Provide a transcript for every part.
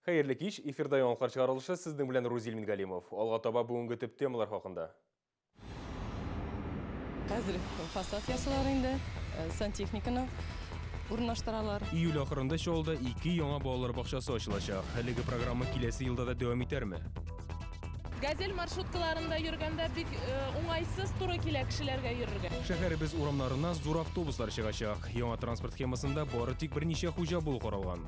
Хәерле кич, эфирда яңалыклар чыгарылышы, сезнең белән Рузил Мингалимов. Алга таба бүгенге төп темалар хакында. Хәзер фасад ясыйлар инде, сантехниканы урнаштыралар. Июль ахырында Чаллыда ике яңа балалар бакчасы ачылачак. Әлеге программа киләсе елда да дәвам итәрме? Газель маршруткаларында йөргәндә бик уңайсыз туры килә кешеләргә йөрергә. Шәһәребез урамнарына зур автобуслар чыгачак. Яңа транспорт схемасында бары тик берничә хуҗа булу каралган.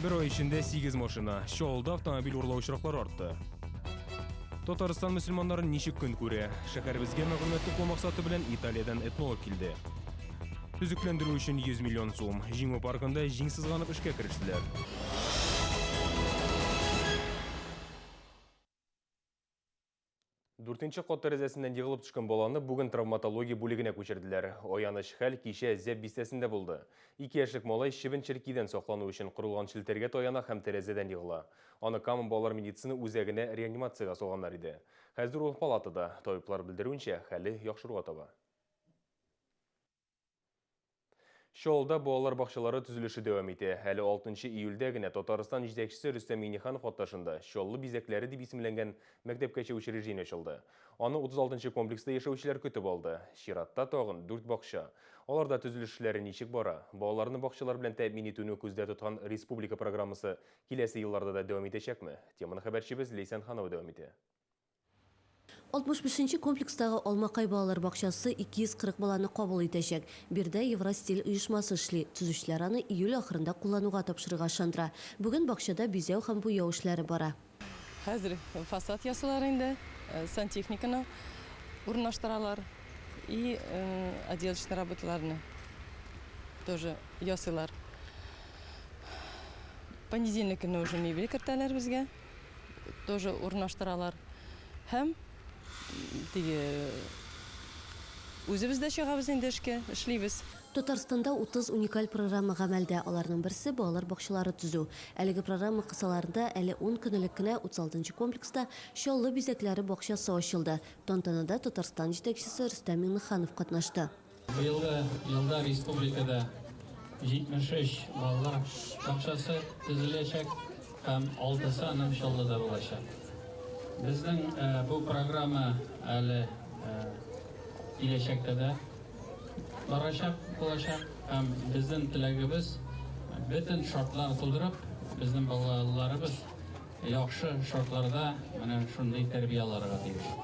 Бер ай эчендә 8 машина. Чаллыда автомобиль урлау очраклары артты. Татарстан мөселманнары ничек көн күрә? Шәһәребезгә мәгълүмат туплау максаты белән Италиядән этнолог килде. Төзекләндерү өчен 100 миллион сум. Җиңү паркында җиң сызганып эшкә керештеләр. Дүртенче кат тәрәзәсеннән егылып төшкән баланы бүген травматология бүлегенә күчерделәр. Аяныч хәл кичә Зәб бистәсендә булды. Ике яшьлек малай чебен-черкидән саклану өчен корылган челтәргә таяна һәм тәрәзәдән егыла. Аны Кама балалар медицина үзәгенә реанимациягә салганнар иде. Хәзер ул палатада. Табиблар белдерүенчә, хәле яхшыруга таба. Чаллыда балалар бакчалары төзелеше дәвам итә. Әле 6 июльдә генә Татарстан җитәкчесе Рөстәм Миңнеханов катнашында Чаллы бизәкләре дип исемләнгән мәктәпкәчә учреждение ачылды. Аны 36 комплекста яшәүчеләр көтеп алды. Чиратта тагын дүрт бакча. Аларда төзелеш эшләре ничек бара? Балаларны бакчалар белән тәэмин итүне күздә тоткан республика программасы киләсе елларда да дәвам итәчәкме? Теманы хәбәрчебез Ләйсән Ханова дәвам итә. 65 нче комплекстагы Алмакай балалар бакчасы 240 баланы кабул итәчәк. Биредә Евростиль оешмасы эшли. Төзүчеләр аны июль ахырында куллануга тапшырырга ышандыра. Бүген бакчада бизәү һәм буяу эшләре бара. Хәзер фасад ясыйлар инде, сантехниканы урнаштыралар и отделочный работаларны тоже ясыйлар. Понедельник көнне уже мебель кертәләр безгә. тоже урнаштыралар һәм теге үзебез дә чыгабыз инде эшкә, эшлибез. Татарстанда 30 уникаль программа гамәлдә, аларның берсе, балалар бакчалары төзү. Әлеге программа кысаларында әле ун көн элек кенә 36 нчы комплекста Чаллы бизәкләре бакчасы ачылды. Тантанада Татарстан җитәкчесе Рөстәм Миңнеханов катнашты. Быелгы елда республикада 73 балалар бакчасы төзеләчәк һәм алтысы аның Чаллыда булачак. Безнең бу программа әле киләчәктә дә барачак, булачак һәм безнең теләгебез бөтен шартлар тудырып, безнең балаларыбыз яхшы шартларда менә шундый тәрбия алырга тиеш.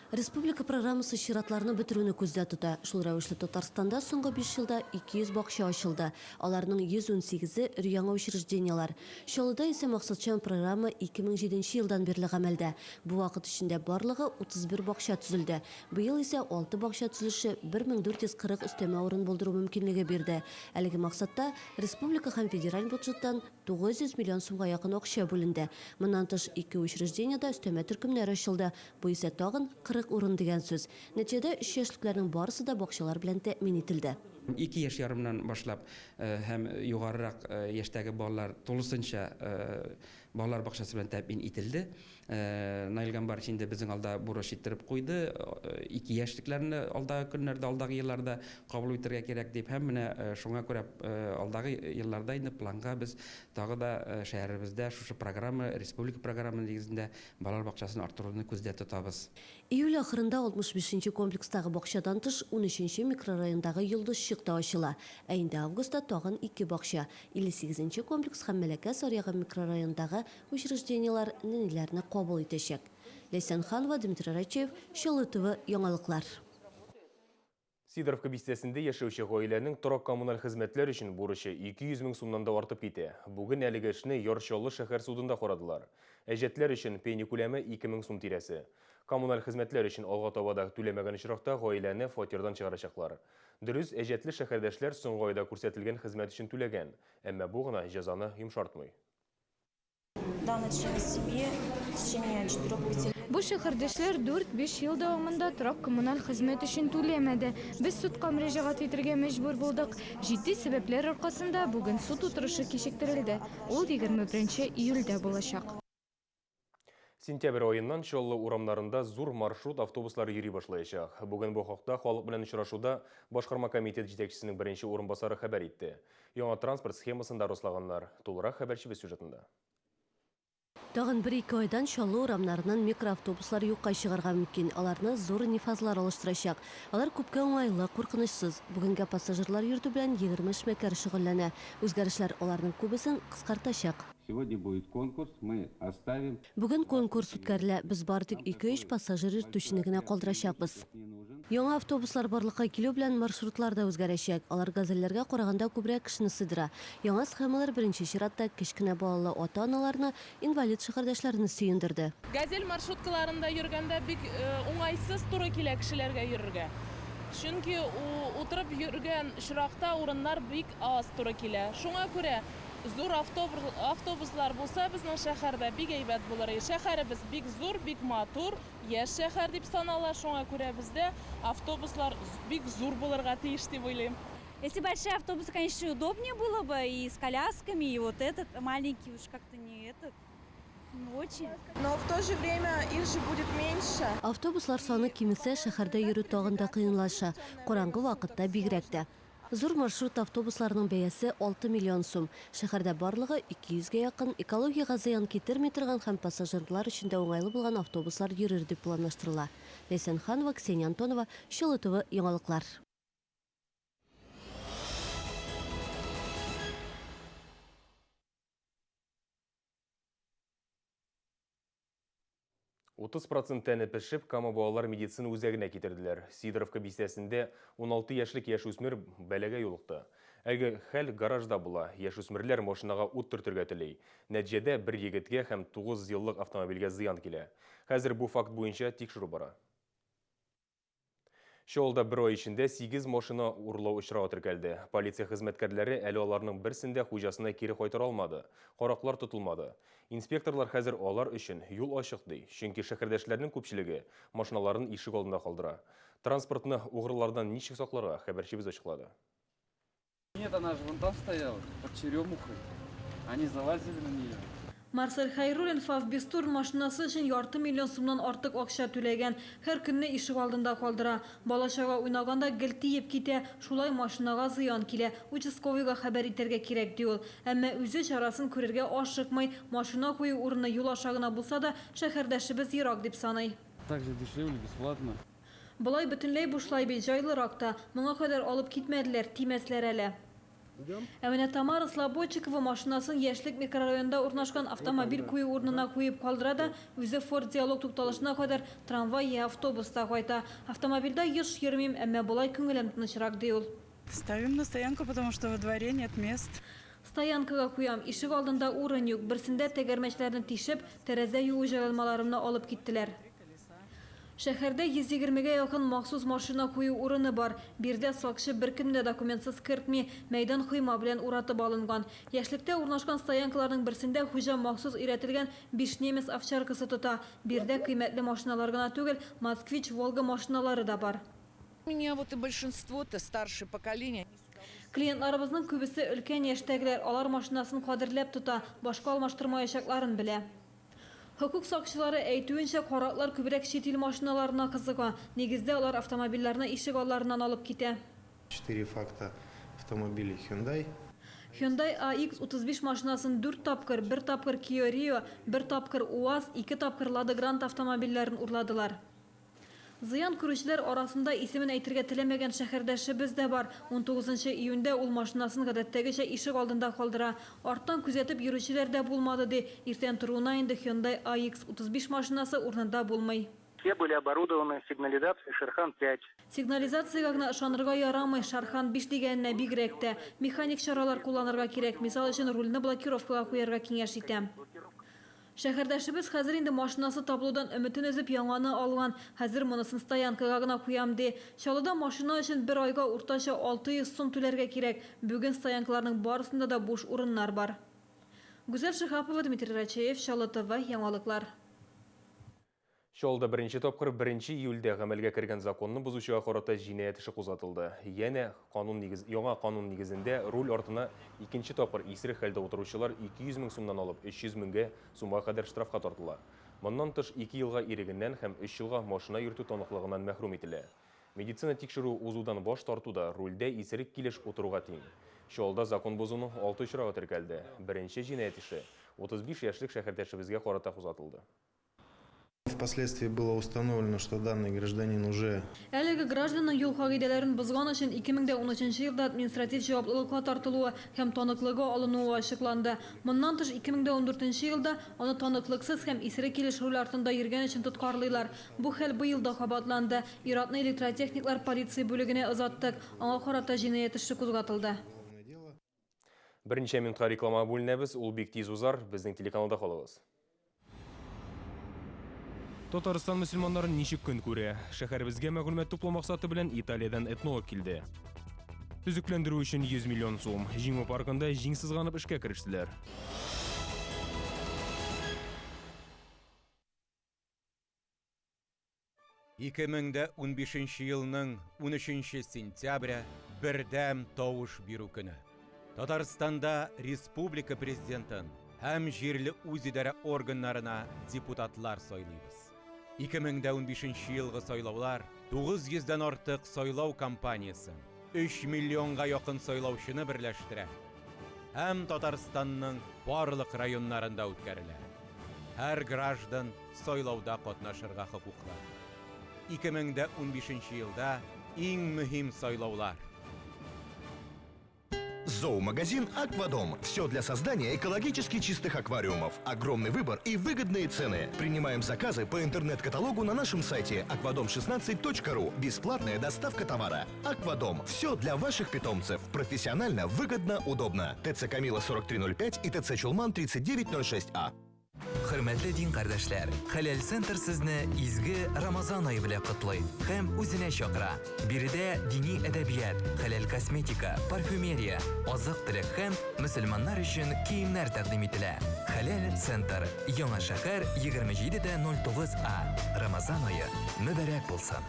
Республика программасы чиратларны бетерүне күздә тота. Шул рәвешле Татарстанда соңгы биш елда 200 бакча ачылды. Аларның 118-е өр-яңа учреждениеләр. Чаллыда исә максатчан программа 2007 нче елдан бирле гамәлдә. Бу вакыт эчендә барлыгы 31 бакча төзелде. Быел исә алты бакча төзелеше 1440 өстәмә урын булдыру мөмкинлеге бирде. Әлеге максатта республика һәм федераль бюджеттан 900 миллион сумга якын акча бүленде. Моннан тыш, ике учреждениедә өстәмә төркемнәр ачылды. Бу исә тагын 40 урын дигән сүз. Нәтиҗәдә, өч яшьлекләрнең барысы да бакчалар белән тәэмин ителде. Ике яшь ярымнан башлап һәм югарырак яшьтәге балалар тулысынча балалар бакчасы белән тәэмин ителде. Наил Гамбарович инде безнең алда бурыч иттереп куйды, ике яшьлекләрне алдагы көннәрдә, алдагы елларда кабул итәргә кирәк дип. Һәм менә шуңа күрә алдагы елларда инде планга без тагы да шәһәребездә шушы программа, республика программа нигезендә балалар бакчасын арттыруны күздә тотабыз. Июль ахырында 65 нче комплекстагы бакчадан тыш, унөченче микрорайондагы Йолдызчык та ачыла. Ә инде августта тагын ике бакча, 58 нче комплекс һәм Мәләкәс аръягы микрорайонындагы Учреждениеләр нәниләрне кабул итәчәк. Ләйсән Ханова, Дмитрий Рачеев, Чаллы ТВ, яңалыклар. Сидоровка бистәсендә яшәүче гаиләнең торак-коммуналь хезмәтләр өчен бурычы 200 мең сумнан да артып китә. Бүген әлеге эшне Яр Чаллы шәһәр судында карадылар. Әҗәтләр өчен пеня күләме 2000 сум тирәсе. Коммуналь хезмәтләр өчен алга таба да түләмәгән очракта гаиләне фатирдан чыгарачаклар. Дөрес, әҗәтле шәһәрдәшләр соңгы айда күрсәтелгән хезмәт өчен түләгән. Әмма бу гына җәзаны йомшартмый. Бу шәһәрдәшләр дүрт-биш ел дәвамында торак-коммуналь хезмәт өчен түләмәде. Без судка мөрәҗәгать итергә мәҗбүр булдык. Җитди сәбәпләр аркасында бүген суд утырышы кичектерелде, ул 21 июльдә булачак. Сентябрь аеннан Чаллы урамнарында зур маршрут автобуслары йөри башлаячак. Бүген бу хакта халык белән очрашуда Башкарма комитет җитәкчесенең беренче урынбасары хәбәр итте. Яңа транспорт схемасын да раслаганнар. Тулырак хәбәрчебез сюжетында. Тагын бер-ике айдан Чаллы урамнарыннан микроавтобуслар юкка чыгарга мөмкин. Аларны зур нефазлар алыштырачак. Алар күпкә уңайлы, куркынычсыз. Бүгенгә пассажирлар йөртү белән 20 эшмәкәр шөгыльләнә. Үзгәрешләр аларның күбесен кыскартачак. Сегодня будет конкурс, мы оставим. Бүген конкурс үткәрелә. Без бары тик ике-өч пассажир йөртүчене генә калдырачакбыз. Яңа автобуслар барлыкка килү белән маршрутлар да үзгәрәчәк. Алар газельләргә караганда күбрәк кешене сыйдыра. Яңа схемалар беренче чиратта кечкенә балалы ата-аналарны, инвалид шәһәрдәшләрне сөендерде. Газель маршруткаларында йөргәндә бик уңайсыз туры килә кешеләргә йөрергә. Чөнки утырып йөргән очракта урыннар бик аз туры килә. Шуңа күрә зур автобуслар булса безнең шәһәрдә бик әйбәт булыр иде. Шәһәребез бик зур, бик матур, яшь шәһәр дип санала. Шуңа күрә бездә автобуслар бик зур булырга тиеш дип уйлыйм. Если большие автобусы, конечно, удобнее было бы и с колясками, и вот этот маленький уж как-то не этот, не очень. Но в то же время их же будет меньше. Автобуслар саны кимесә, шәһәрдә йөрү тагын да кыенлаша. Караңгы вакытта бигрәк тә. Зур маршрут автобусларының бәясе 6 миллион сум. Шәһәрдә барлыгы 200 гә якын экологиягә зыян китерми торган һәм пассажирлар өчен дә уңайлы булган автобуслар йөрер дип планлаштырыла. Ләйсән Ханова, Ксения Антонова, Чаллы ТВ яңалыклар. 30% тәне пешеп, Кама балалар медицина үзәгенә китерделәр. Сидоровка бистәсендә 16 яшьлек яшүсмер бәлагә юлыкты. Әлеге хәл гаражда була. Яшүсмерләр машинага ут төртергә тели. Нәтиҗәдә бер егеткә һәм 9 еллык автомобильгә зыян килә. Хәзер бу факт буенча тикшерү бара. Чаллыда бер ай эчендә 8 машина урлау очрагы теркәлде. Полиция хезмәткәрләре әле аларның берсен дә хуҗасына кире кайтара алмады. Караклар тотылмады. Инспекторлар хәзер алар өчен юл ачык ди. Чөнки шәһәрдәшләрнең күпчелеге машиналарын ишек алдында калдыра. Транспортны угрылардан ничек сакларга хәбәрчебез ачыклады. Нет, она же вон там стояла, под черемухой. Они залазили на нее. Марсель Хайруллин ФАВ Бестур машинасы өчен ярты миллион сумнан артык акча түләгән. Һәр көнне ишек алдында калдыра. Бала-чага уйнаганда гел тиеп китә, шулай машинага зыян килә. Участковыйга хәбәр итәргә кирәк, ди ул. Әмма үзе чарасын күрергә ашыкмый. Машина кую урыны юл аша гына булса да, шәһәрдәшебез ерак дип саный. Так же дешевле, бесплатно. Болай бөтенләй бушлай бит, җайлырак та. Моңа кадәр алып китмәделәр, тимәсләр әле. Ә менә Тамара Слободчикова машинасын Яшьлек микрорайонында урнашкан автомобиль кую урынына куеп калдыра да, үзе Форд Диалог тукталышына кадәр трамвай я автобуста кайта. Автомобильдә еш йөрмим, әмма болай күңелем тынычрак, ди ул. Ставим на стоянку, потому что во дворе нет мест. Стоянкага куям, ишек алдында урын юк. Берсендә тәгәрмәчләрне тишеп, тәрәзә юу җайланмаларымны алып киттеләр. Шәһәрдә 120гә якын махсус машина кую урыны бар. Биредә сакчы беркемне дә документсыз кертми, мәйдан койма белән уратып алынган. Яшьлектә урнашкан стоянкаларның берсендә хуҗа махсус өйрәтелгән биш немец овчаркасы тота. Биредә кыйммәтле машиналар гына түгел, Москвич, Волга машиналары да бар. У меня вот и большинство-то старшее поколение. Клиентларыбызның күбесе өлкән яшьтәгеләр, алар машинасын кадерләп тота, башка алмаштырмаячакларын белә. Хокук сакчылары әйтүенчә, караклар күбрәк чит ил машиналарына кызыга. Нигездә алар автомобильләрне ишек алларыннан алып китә. 4 факта автомобилей Hyundai. Hyundai AX35 машинасын 4 тапкыр, бер тапкыр Kia Rio, бер тапкыр УАЗ, ике тапкыр Lada Granta автомобильләрен урладылар. Зыян күрүчеләр арасында исемен әйтергә теләмәгән шәһәрдәшебез дә бар. 19 июньдә ул машинасын гадәттәгечә ишек алдында калдыра. Арттан күзәтеп йөрүчеләр дә булмады ди. Иртән торуына инде Hyundai AX35 машинасы урынында булмый. Все были оборудованы сигнализацией Шерхан-5. Сигнализациягә генә ышанырга ярамый, Шархан 5 дигәненә бигрәк тә. Механик чаралар кулланырга кирәк. Мисал өчен, рульне блокировкага куярга киңәш итәм. Шәһәрдәшебез хәзер инде машинасы табылудан өметен өзеп яңаны алган. Хәзер монысын стоянкага гына куям ди. Чаллыда машина өчен бер айга уртача 600 сум түләргә кирәк. Бүген стоянкаларның барысында да буш урыннар бар. Гүзәл Шиһапова, Дмитрий Рачеев, Чаллы ТВ, яңалыклар. Чаллыда беренче тапкыр 1 июльдә гамәлгә кергән законны бозучыга карата җинаять эше кузгатылды. Янә канун нигез, яңа канун нигезендә руль артына икенче тапкыр исерек хәлдә утыручылар 200 мең сумнан алып 300 меңгә сумга кадәр штрафка тартыла. Моннан тыш 2 елга ирегеннән һәм 3 елга машина йөртү таныклыгыннан мәхрүм ителә. Медицина тикшерүе узудан баш тарту да рульдә исерек килеш утыруга тиң. Чаллыда закон бозуның алты очрагы теркәлде. Беренче җинаять эше 35 яшьлек шәһәрдәшебезгә карата кузгатылды. Впоследствии было установлено, что данный гражданин уже Әлеге гражданның юл кагыйдәләрен бозган өчен 2013 елда административ җаваплылыкка тартылуы һәм таныклыгы алынуы ачыкланды. Моннан тыш, 2014 елда аны таныклыксыз һәм исерек килеш руль артында йөргән өчен тоткарлыйлар. Бу хәл быел да кабатланды. Ир-атны электротехниклар полиция бүлегенә озаттык. Аңа карата җинаять эше кузгатылды. Берничә минутка рекламага бүленәбез, ул бик тиз узар, безнең телеканалда калыгыз. Татарстан мөселманнары ничек көн күрә? Шәһәребезгә мәгълүмат туплау максаты белән Италиядән этнолог килде. Төзекләндерү өчен 100 миллион сум. Җиңү паркында җиң сызганып эшкә керештеләр. 2015 елның 13 сентябре бердәм тавыш бирү көне. Татарстанда республика президентын һәм җирле үзидарә органнарына депутатлар сайлыйбыз. 2015 елгы сайлаулар 900 дән артык сайлау кампаниясен, 3 миллионга якын сайлаучыны берләштерә һәм Татарстанның барлык районнарында үткәрелә. Һәр граждан сайлауда катнашырга хокуклы. 2015 елда иң мөһим сайлаулар. Зоомагазин «Аквадом». Все для создания экологически чистых аквариумов. Огромный выбор и выгодные цены. Принимаем заказы по интернет-каталогу на нашем сайте аквадом16.ру. Бесплатная доставка товара. «Аквадом». Все для ваших питомцев. Профессионально, выгодно, удобно. ТЦ «Камила» 4305 и ТЦ «Чулман» 3906А. Хөрмәтле дин кардәшләр, Хәләл Центр сезне изге Рамазан ае белән котлый һәм үзенә чакыра. Биредә дини әдәбият, хәләл косметика, парфюмерия, азык-төлек һәм мөселманнар өчен киемнәр тәкъдим ителә. Хәләл Центр, Яңа шәһәр, 27 дә 09 А. Рамазан ае мөбарәк булсын!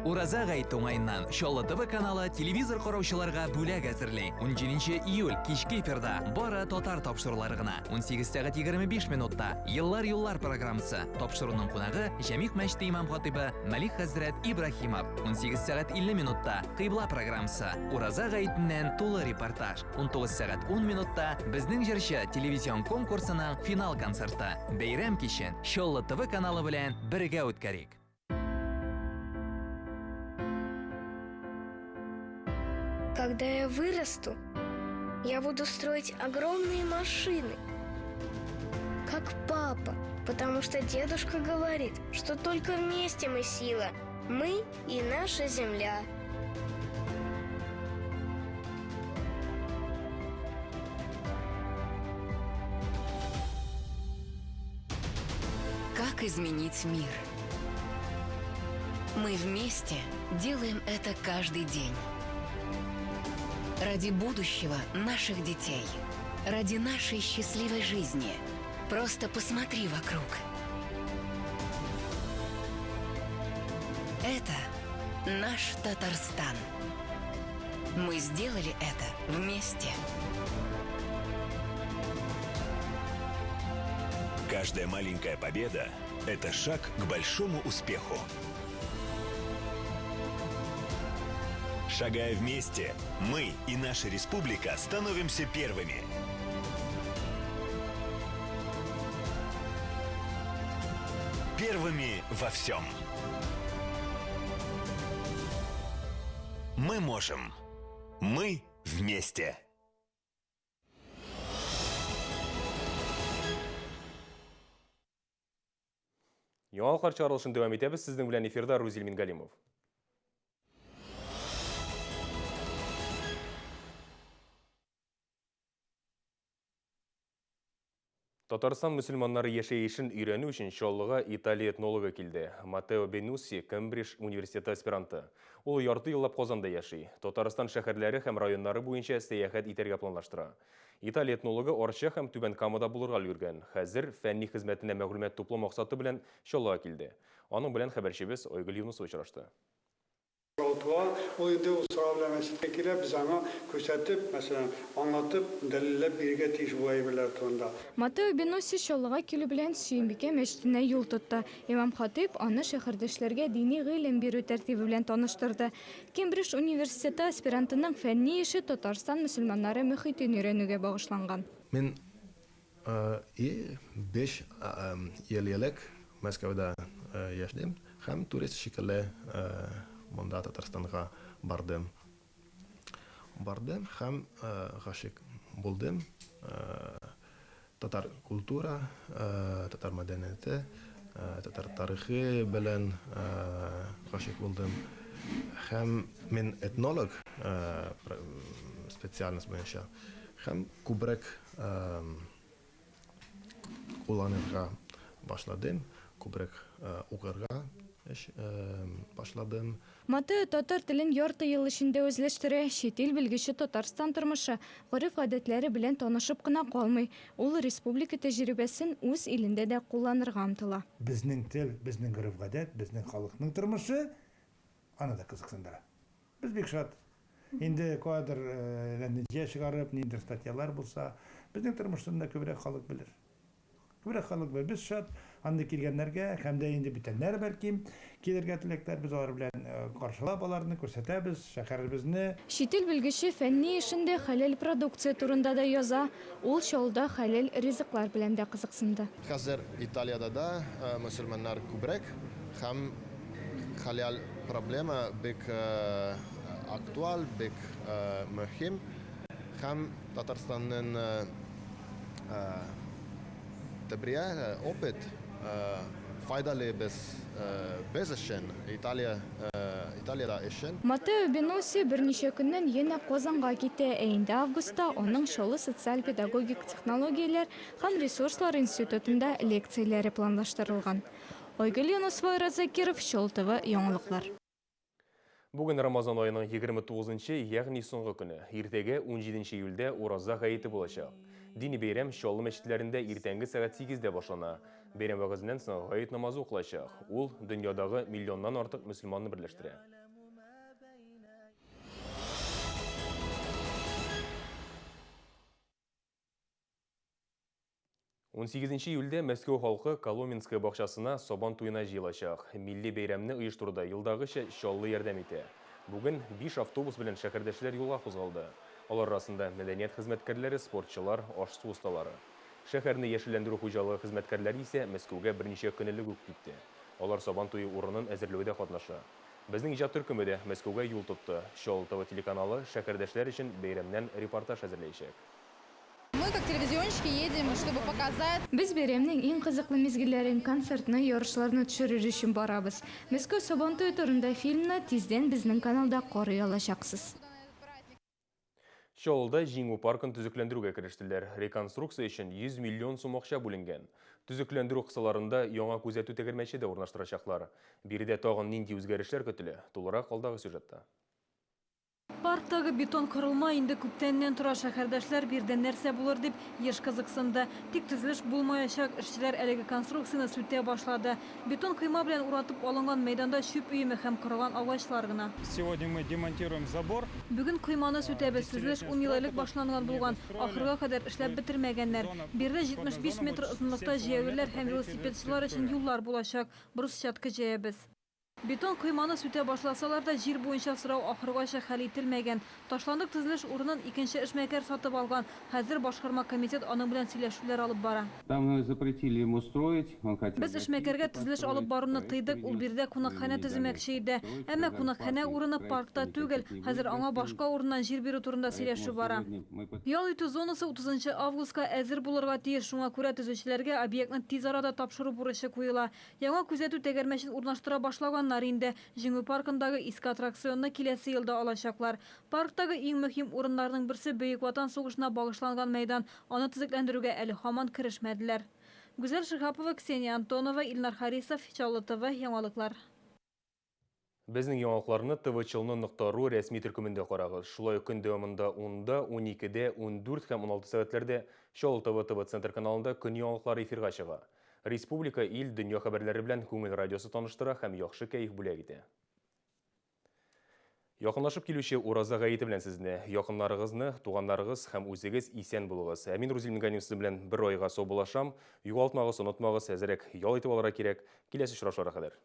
Ураза гает уңаеннан Чаллы ТВ каналы телевизор караучыларга бүләк әзерли. 17 июль кичке эфирда бары татар тапшырулары гына. 18 сәгать 25 минутта Еллар юллар программасы. Тапшыруның кунагы Җәмигъ мәчете имам хатыйбы Мәлик хәзрәт Ибраһимов. 18 сәгать 50 минутта Кыйбла программасы. Ураза гаетеннән тулы репортаж. 19 сәгать 10 минутта Безнең җырчы телевизион конкурсының финал концерты. Бәйрәм кичен Чаллы ТВ каналы белән бергә үткәрик. Когда я вырасту, я буду строить огромные машины, как папа, потому что дедушка говорит, что только вместе мы сила. Мы и наша земля. Как изменить мир? Мы вместе делаем это каждый день. Ради будущего наших детей. Ради нашей счастливой жизни. Просто посмотри вокруг. Это наш Татарстан. Мы сделали это вместе. Каждая маленькая победа – это шаг к большому успеху. Шагая вместе, мы и наша республика становимся первыми. Первыми во всем. Мы можем. Мы вместе. Яңалыклар чыгарылышын дәвам итәбез. Сезнең белән эфирда Рузил Мингалимов. Татарстан мөселманнары яшәешен өйрәнү өчен Чаллыга Италия этнологы килде. Матео Бенусси Кембридж университеты аспиранты. Ул ярты еллап Казанда яши. Татарстан шәһәрләре һәм районнары буенча сәяхәт итәргә планлаштыра. Италия этнологы Арча һәм Түбән Камада булырга өлгергән. Хәзер фәнни хезмәтенә мәгълүмат туплау максаты белән Чаллыга килде. Аның белән хәбәрчебез Айгөл Юнусова очрашты. Сорау туа, ул инде ул сорау белән мәчеткә килә, без аңа күрсәтеп, мәсәлән, аңлатып, дәлилләп бирергә тиеш бу әйберләр турында. Маттео Бенусси Чаллыга килү белән Сөембикә мәчетенә юл тотты. Имам-хатыйб аны шәһәрдәшләргә дини гыйлем бирү тәртибе белән таныштырды. Кембридж университеты аспирантының фәнни эше Татарстан мөселманнары мөхитен өйрәнүгә багышланган. Мин и биш ел элек Мәскәүдә яшәдем һәм турист шикелле монда Татарстанга бардым. Бардым һәм гашыйк булдым татар культура, татар мәдәнияте, татар тарихы белән гашыйк булдым. Һәм мин этнолог специальность буенча һәм күбрәк кулланырга башладым, күбрәк укырга башладым. Матео татар телен ярты ел эчендә үзләштерә. Чит ил белгече Татарстан тормышы, гореф-гадәтләре белән танышып кына калмый, ул республика тәҗрибәсен үз илендә дә кулланырга омтыла. Безнең тел, безнең гореф-гадәт, безнең халыкның тормышы аны да кызыксындыра. Без бик шат. Инде каядыр нәтиҗә чыгарып, ниндидер статьялар булса, безнең тормыштан да күбрәк халык белер. Күбрәк халык белер. Без шат андый килгәннәргә һәм дә инде бүтәннәр бәлки килергә теләкләр. Без алар белән каршылап аларны күрсәтәбез, шәһәребезне. Чит ил белгече фәнни эшендә хәләл продукция турында да яза. Ул Чаллыда хәләл ризыклар белән дә кызыксынды. Хәзер Италиядә дә мөселманнар күбрәк һәм хәләл проблема бик актуаль, бик мөһим һәм Татарстанның тәбрия, опыт файдалы без без өчен, Италия Италиядә өчен. Маттео Бенусси берничә көннән янә Казанга китә, ә инде августта аның Чаллы социаль-педагогик технологияләр һәм ресурслар институтында лекцияләре планлаштырылган. Айгөл Юнысова, Айрат Закиров, Чаллы ТВ, яңалыклар. Бүген Рамазан аеның 29 нчы, ягъни соңгы көне. Иртәгә, 17 июльдә, Ураза гаете булачак. Дини бәйрәм Чаллы мәчетләрендә иртәнге сәгать сигездә башлана. Бәйрәм вәгазеннән соң гает намазы укылачак. Ул дөньядагы миллионнан артык мөселманны берләштерә. 18 июльдә Мәскәү халкы Коломенское бакчасына Сабан туена җыелачак. Милли бәйрәмне оештыруда елдагыча Чаллы ярдәм итә. Бүген биш автобус белән шәһәрдәшләр юлга кузгалды. Алар арасында мәдәният хезмәткәрләре, спортчылар, аш-су осталары. Шәһәрне яшелләндерү хуҗалыгы хезмәткәрләре исә Мәскәүгә берничә көн элек үк китте. Алар Сабан туе урынын әзерләүдә катнаша. Безнең иҗат төркеме дә Мәскәүгә юл тотты. Чаллы ТВ телеканалы шәһәрдәшләр өчен бәйрәмнән репортаж әзерләячәк. Мы, как телевизионщики, едем, чтобы показать. Без бәйрәмнең иң кызыклы мизгелләрен, концертны, ярышларны төшерер өчен барабыз. Мәскәү Сабан туе турында фильмны тиздән безнең каналда карый алачаксыз. Чаллыда Җиңү паркын төзекләндерүгә керештеләр. Реконструкция өчен 100 миллион сум акча бүленгән. Төзекләндерү кысаларында яңа күзәтү тәгәрмәче дә урнаштырачаклар. Биредә тагын нинди үзгәрешләр көтелә? Тулырак алдагы сюжетта. Парктагы бетон корылма инде күптәннән тора. Шәһәрдәшләр биредә нәрсә булыр дип еш кызыксынды. Тик төзелеш булмаячак, эшчеләр әлеге конструкцияне сүтә башлады. Бетон койма белән уратып алынган мәйданда чүп өеме һәм корыган агачлар гына. Сегодня мы демонтируем забор. Бүген койманы сүтәбез. Төзелеш ун ел элек башланган булган, ахырга кадәр эшләп бетермәгәннәр. Биредә 75 метр озынлыкта җәяүлеләр һәм велосипедчылар өчен юллар булачак. Брусчатка җәябез. Бетон койманы сүтә башласалар да, җир буенча сорау ахыргача хәл ителмәгән. Ташландык төзелеш урынын икенче эшмәкәр сатып алган. Хәзер башкарма комитет аның белән сөйләшүләр алып бара. Там мы запретили ему строить, он хотел Без эшмәкәргә төзелеш алып баруны тыйдык, ул биредә кунакханә төземәкче иде. Әмма кунакханә урыны паркта түгел, хәзер аңа башка урыннан җир бирү турында сөйләшү бара. Ял итү зонасы 30 августка әзер булырга тиеш, шуңа күрә төзүчеләргә объектны тиз арада тапшыру бурычы куела. Яңа күзәтү тәгәрмәчен урнаштыра башлаганнар инде. Җиңү паркындагы иске аттракционны киләсе елда алачаклар. Парктагы иң мөһим урыннарның берсе Бөек Ватан сугышына багышланган мәйдан. Аны төзекләндерүгә әле һаман керешмәделәр. Гүзәл Шиһапова, Ксения Антонова, Илнар Харисов, Чаллы ТВ, яңалыклар. Безнең яңалыкларны ТВ-Челны нокта ру рәсми төркемендә карагыз. Шулай ук көн дәвамында унда, уникедә, ундүрт һәм уналты сәгатьләрдә Чаллы ТВ ТВ-центр каналында көн яңалыклары эфирга чыга. Республика, ил, дөнья хәбәрләре белән Күңел радиосы таныштыра һәм яхшы кәеф бүләк итә. Якынлашып килүче Ураза гаете белән сезне, якыннарыгызны, туганнарыгыз һәм үзегез исән булыгыз. Ә мин Рузил Минганиев сезнең белән бер айга саубуллашам. Югалтмагыз, онытмагыз, әзерәк ял итеп алырга кирәк. Киләсе очрашуларга кадәр.